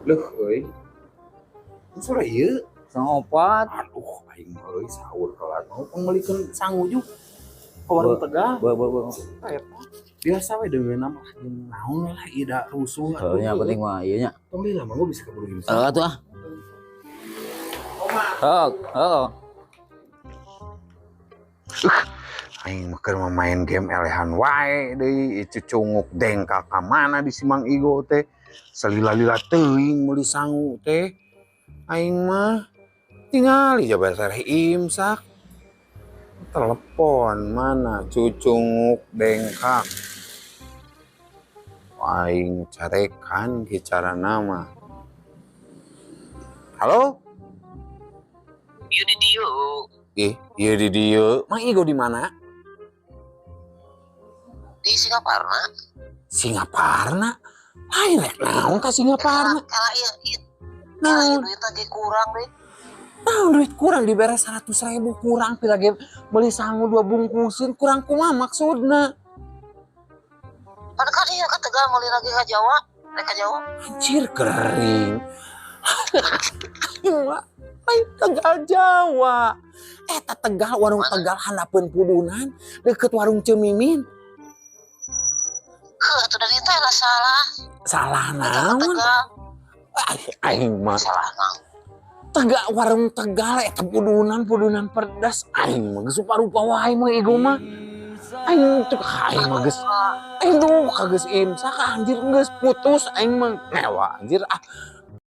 Leuh euy. Sore ieu. 3.30. Aduh, aing mah euy sahur kelar mau pangmeulikeun sangu juk. Ke warung Tegal. Be be be. Eta. Biasa we deungeunna mah jeung naon lah ieu da rusuh. Heuh nya, penting mah ieu nya. Tong deui lah, mangga bisa keburu gini. Heeh atuh ah. Heeh, heeh. Aing mah keur main game elehan wae deui, ieu cucunguk dengkak ka mana di si Mang Igo teh. Salila-lila teuing meuli sangu teh. Aing mah tingali jabar tereh imsak. Telepon mana cucunguk dengkak. Aing carekan bicarana mah. Halo? Ieu di dieu. Ih, ieu di dieu. Mang Igo di mana? Di Singaparna. Singaparna? Lain rek naon ka Singaparna? Kala ieu ieu. Kala ieu Naon? Duit lagi kurang deh. Naon duit kurang, dibere 100 ribu kurang, pira ge beli sangu dua bungkusin kurang, kumaha maksudna? Pan kan ieu ka Tegal meuli lagi ka Jawa. Rek ka Jawa. Anjir, kering. Lain Tegal Jawa. Eta Tegal, warung Mana? Tegal handapeun Pudunan, deket warung Cemimin. Heuh, atuh dari teh lah salah. Salah Eta ka naon? Tegal. Aing mah Salah naon? Tegal, warung Tegal eta Pudunan, Pudunan pedas. Aing mah geus rupa-rupa wae mah Igo mah. Aing tuh, aing mah geus, aing tuh kageus imsak anjir, geus putus aing mah ngewa anjir ah.